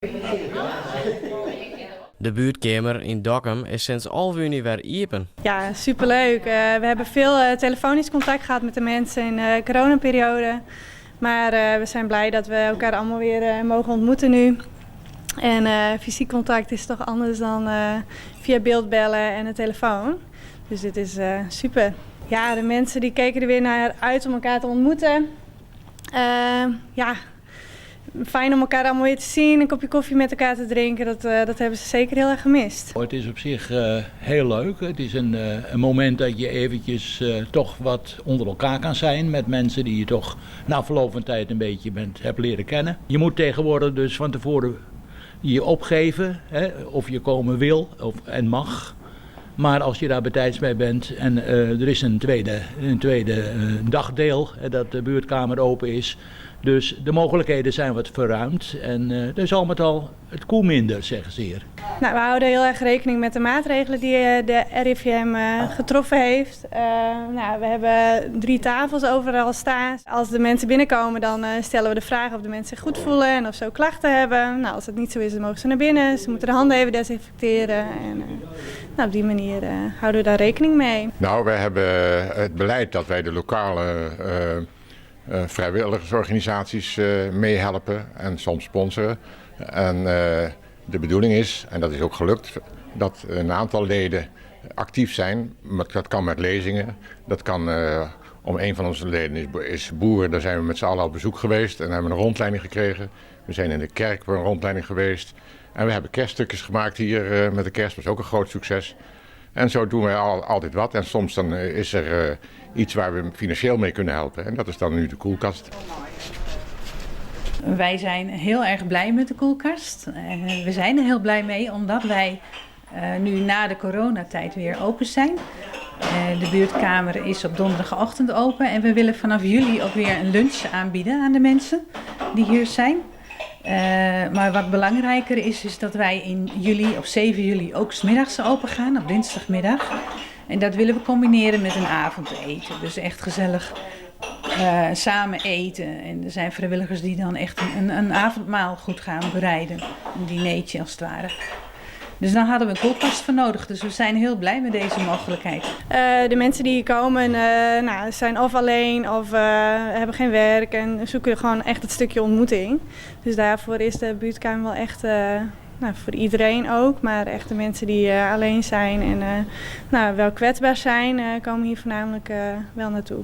De buertkeamer yn Dokkum is sinds 11 juny wer iepen. Ja, superleuk. We hebben veel telefonisch contact gehad met de mensen in de coronaperiode. Maar we zijn blij dat we elkaar allemaal weer mogen ontmoeten nu. En fysiek contact is toch anders dan via beeldbellen en de telefoon. Dus dit is super. Ja, de mensen die keken er weer naar uit om elkaar te ontmoeten. Ja, fijn om elkaar allemaal weer te zien, een kopje koffie met elkaar te drinken. Dat hebben ze zeker heel erg gemist. Het is op zich heel leuk. Het is een moment dat je eventjes toch wat onder elkaar kan zijn met mensen die je toch na verloop van tijd een beetje hebt leren kennen. Je moet tegenwoordig dus van tevoren je opgeven, hè, of je komen wil en mag. Maar als je daar betijds bij bent en er is een tweede dagdeel, hè, dat de buurtkamer open is. Dus de mogelijkheden zijn wat verruimd en dus al met al het koe minder, zeggen ze hier. Nou, we houden heel erg rekening met de maatregelen die de RIVM getroffen heeft. Nou, we hebben 3 tafels overal staan. Als de mensen binnenkomen, dan stellen we de vraag of de mensen zich goed voelen en of ze ook klachten hebben. Nou, als dat niet zo is, dan mogen ze naar binnen. Ze moeten de handen even desinfecteren. En op die manier houden we daar rekening mee. Nou, wij hebben het beleid dat wij de lokale vrijwilligersorganisaties meehelpen en soms sponsoren. En de bedoeling is, en dat is ook gelukt, dat een aantal leden actief zijn. Maar dat kan met lezingen, dat kan om een van onze leden is boer, daar zijn we met z'n allen op bezoek geweest en hebben een rondleiding gekregen. We zijn in de kerk voor een rondleiding geweest en we hebben kerststukjes gemaakt hier met de kerst, dat was ook een groot succes. En zo doen wij altijd wat en soms dan is er iets waar we financieel mee kunnen helpen en dat is dan nu de koelkast. Wij zijn heel erg blij met de koelkast. We zijn er heel blij mee omdat wij nu na de coronatijd weer open zijn. De buurtkamer is op donderdagochtend open en we willen vanaf juli ook weer een lunch aanbieden aan de mensen die hier zijn. Maar wat belangrijker is, is dat wij in juli, op 7 juli, ook 's middags open gaan, op dinsdagmiddag. En dat willen we combineren met een avondeten. Dus echt gezellig samen eten. En er zijn vrijwilligers die dan echt een avondmaal goed gaan bereiden. Een dinertje als het ware. Dus daar hadden we een koelkast voor nodig. Dus we zijn heel blij met deze mogelijkheid. De mensen die hier komen zijn of alleen of hebben geen werk en zoeken gewoon echt het stukje ontmoeting. Dus daarvoor is de buurtkamer wel echt voor iedereen ook. Maar echt de mensen die alleen zijn en wel kwetsbaar zijn, komen hier voornamelijk wel naartoe.